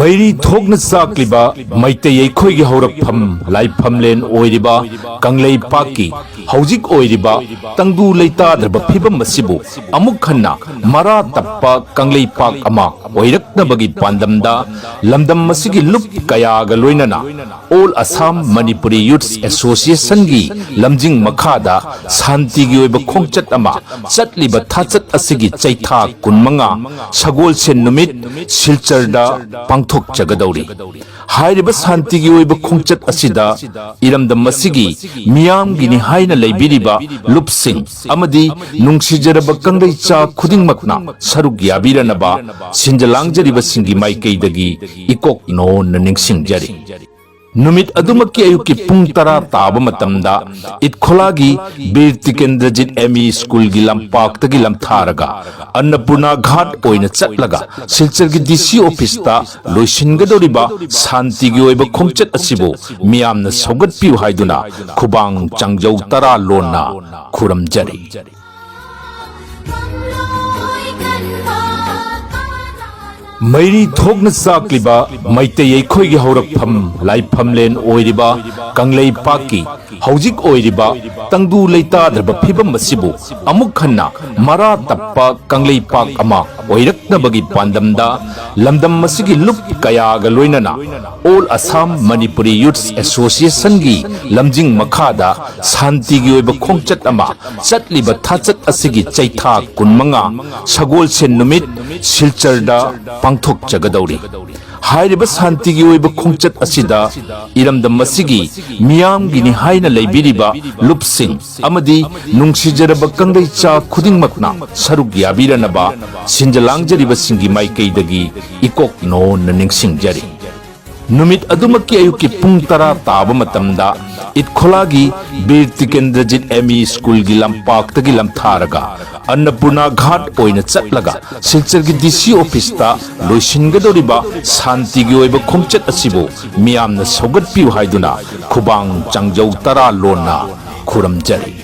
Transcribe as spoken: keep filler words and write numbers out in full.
ꯃꯩꯔꯤ ꯊꯣꯛꯅ ꯆꯥꯛꯂꯤꯕ ꯃꯩꯇꯩ ꯑꯩꯈꯣꯏꯒꯤ ꯍꯧꯔꯛꯐꯝ ꯂꯥꯏꯐꯝꯂꯦꯟ ꯑꯣꯏꯔꯤꯕ ꯀꯪꯂꯩꯄꯥꯛꯀꯤ ꯍꯧꯖꯤꯛ ꯑꯣꯏꯔꯤꯕ ꯇꯪꯗꯨ ꯂꯩꯇꯥꯗ꯭ꯔꯕ ꯐꯤꯕꯝ ꯑꯁꯤꯕꯨ ꯑꯃꯨꯛ ꯍꯟꯅ ꯃꯔꯥ ꯇꯞꯄ ꯀꯪꯂꯩꯄꯥꯛ ꯑꯃ ꯑꯣꯏꯔꯛꯅꯕꯒꯤ ꯄꯥꯟꯗꯝꯗ ꯂꯝꯗꯝ ꯑꯁꯤꯒꯤ ꯂꯨꯞ ꯀꯌꯥꯒ ꯂꯣꯏꯅꯅ All Assam Manipuri Youths Associationꯒꯤ ꯂꯝꯖꯤꯡ ꯃꯈꯥꯗ ꯁꯥꯟꯇꯤꯒꯤ ꯑꯣꯏꯕ ꯈꯣꯡꯆꯠ ꯑꯃ ꯆꯠꯂꯤꯕ ꯊꯥꯆꯠ ꯑꯁꯤꯒꯤ ꯆꯩꯊꯥ ꯀꯨꯟꯃꯉꯥ ꯁꯒꯣꯜꯁꯦꯟ ꯅꯨꯃꯤꯠ ꯁꯤꯜꯆꯔꯗ ꯄꯥꯡꯊꯣꯛꯆꯒꯗꯧꯔꯤ꯫ ꯍꯥꯏꯔꯤꯕ ꯁꯥꯟꯇꯤꯒꯤ ꯑꯣꯏꯕ ꯈꯣꯡꯆꯠ ꯑꯁꯤꯗ ꯏꯔꯝꯗꯝ ꯑꯁꯤꯒꯤ ꯃꯤꯌꯥꯝꯒꯤꯅꯤ ꯍꯥꯏꯅ ꯂꯩꯕꯤꯔꯤꯕ ꯂꯨꯞꯁꯤꯡ ꯑꯃꯗꯤ ꯅꯨꯡꯁꯤꯖꯔꯕ ꯀꯪꯂꯩꯆꯥ ꯈꯨꯗꯤꯡꯃꯛꯅ ꯁꯔꯨꯛ ꯌꯥꯕꯤꯔꯅꯕ ꯁꯤꯟꯖ ꯂꯥꯡꯖꯔꯤꯕꯁꯤꯡꯒꯤ ꯃꯥꯏꯀꯩꯗꯒꯤ ꯏꯀꯣꯛ ꯅꯣꯟꯅ ꯅꯤꯡꯁꯤꯡꯖꯔꯤ꯫ ꯅꯨꯃꯤꯠ ꯑꯗꯨꯃꯛꯀꯤ ꯑꯌꯨꯛꯀꯤ ꯄꯨꯡ ꯇꯔꯥ ꯇꯥꯕ ꯃꯇꯝꯗ ꯏꯠꯈꯣꯂꯥꯒꯤ ꯕꯤꯔ ꯇꯤꯀꯦꯟꯗ꯭ꯔꯖꯤꯠ M E Schoolꯒꯤ ꯂꯝꯄꯥꯛꯇꯒꯤ ꯂꯝꯊꯥꯔꯒ ꯑꯟꯅꯄꯨꯔꯅꯥ ꯘꯥꯠ ꯑꯣꯏꯅ ꯆꯠꯂꯒ ꯁꯤꯜꯆꯔꯒꯤ D C officeꯇ ꯂꯣꯏꯁꯤꯟꯒꯗꯧꯔꯤꯕ ꯁꯥꯟꯇꯤꯒꯤ ꯑꯣꯏꯕ ꯈꯣꯡꯆꯠ ꯑꯁꯤꯕꯨ ꯃꯤꯌꯥꯝꯅ ꯁꯧꯒꯠꯄꯤꯌꯨ ꯍꯥꯏꯗꯨꯅ ꯈꯨꯕꯥꯡ ꯆꯥꯡꯖꯧ ꯇꯔꯥ ꯂꯣꯟꯅ ꯈꯨꯔꯨꯝꯖꯔꯤ꯫ ꯃꯩꯔꯤ ꯊꯣꯛꯅ ꯆꯥꯛꯂꯤꯕ ꯃꯩꯇꯩ ꯑꯩꯈꯣꯏꯒꯤ ꯍꯧꯔꯛꯐꯝ ꯂꯥꯏꯐꯝꯂꯦꯟ ꯑꯣꯏꯔꯤꯕ ꯀꯪꯂꯩꯄꯥꯛꯀꯤ ꯍꯧꯖꯤꯛ ꯑꯣꯏꯔꯤꯕ ꯇꯪꯗꯨ ꯂꯩꯇꯥꯗ꯭ꯔꯕ ꯐꯤꯕꯝ ꯑꯁꯤꯕꯨ ꯑꯃꯨꯛ ꯍꯟꯅ ꯃꯔꯥ ꯇꯞꯄ ꯀꯪꯂꯩꯄꯥꯛ ꯑꯃ ꯑꯣꯏꯔꯛꯅꯕꯒꯤ ꯄꯥꯟꯗꯝꯗ ꯂꯝꯗꯝ ꯑꯁꯤꯒꯤ ꯂꯨꯞ ꯀꯌꯥꯒ ꯂꯣꯏꯅꯅ All Assam Manipuri Youths Associationꯒꯤ ꯂꯝꯖꯤꯡ ꯃꯈꯥꯗ ꯁꯥꯟꯇꯤꯒꯤ ꯑꯣꯏꯕ ꯈꯣꯡꯆꯠ ꯑꯃ ꯆꯠꯂꯤꯕ ꯊꯥꯆꯠ ꯑꯁꯤꯒꯤ ꯆꯩꯊꯥ ꯀꯨꯟꯃꯉꯥ ꯁꯒꯣꯜꯁꯦꯟ ꯅꯨꯃꯤꯠ ꯁꯤꯜꯆꯔꯗ ꯄꯥꯡꯊꯣꯛꯆꯒꯗꯧꯔꯤ꯫ ꯍꯥꯏꯔꯤꯕ ꯁꯥꯟꯇꯤꯒꯤ ꯑꯣꯏꯕ ꯈꯣꯡꯆꯠ ꯑꯁꯤꯗ ꯏꯔꯝꯗꯝ ꯑꯁꯤꯒꯤ ꯃꯤꯌꯥꯝꯒꯤꯅꯤ ꯍꯥꯏꯅ ꯂꯩꯕꯤꯔꯤꯕ ꯂꯨꯞꯁꯤꯡ ꯑꯃꯗꯤ ꯅꯨꯡꯁꯤꯖꯔꯕ ꯀꯪꯂꯩꯆꯥ ꯈꯨꯗꯤꯡꯃꯛꯅ ꯁꯔꯨꯛ ꯌꯥꯕꯤꯔꯅꯕ ꯁꯤꯟꯖ ꯂꯥꯡꯖꯔꯤꯕꯁꯤꯡꯒꯤ ꯃꯥꯏꯀꯩꯗꯒꯤ ꯏꯀꯣꯛ ꯅꯣꯟꯅ ꯅꯤꯡꯁꯤꯡꯖꯔꯤ꯫ ꯅꯨꯃꯤꯠ ꯑꯗꯨꯃꯛꯀꯤ ꯑꯌꯨꯛꯀꯤ ꯄꯨꯡ ꯇꯔꯥ ꯇꯥꯕ ꯃꯇꯝꯗ ꯏꯠꯈꯣꯂꯥꯒꯤ ꯕꯤꯔ ꯇꯤꯀꯦꯟꯗ꯭ꯔꯖꯤꯠ M E Schoolꯒꯤ ꯂꯝꯄꯥꯛꯇꯒꯤ ꯂꯝꯊꯥꯔꯒ ꯑꯟꯅꯄꯨꯔꯅꯥ ꯘꯥꯠ ꯑꯣꯏꯅ ꯆꯠꯂꯒ ꯁꯤꯜꯆꯔꯒꯤ D C officeꯇ ꯂꯣꯏꯁꯤꯟꯒꯗꯧꯔꯤꯕ ꯁꯥꯟꯇꯤꯒꯤ ꯑꯣꯏꯕ ꯈꯣꯡꯆꯠ ꯑꯁꯤꯕꯨ ꯃꯤꯌꯥꯝꯅ ꯁꯧꯒꯠꯄꯤꯌꯨ ꯍꯥꯏꯗꯨꯅ ꯈꯨꯕꯥꯡ ꯆꯥꯡꯖꯧ ꯇꯔꯥ ꯂꯣꯟꯅ ꯈꯨꯔꯨꯝꯖꯔꯤ꯫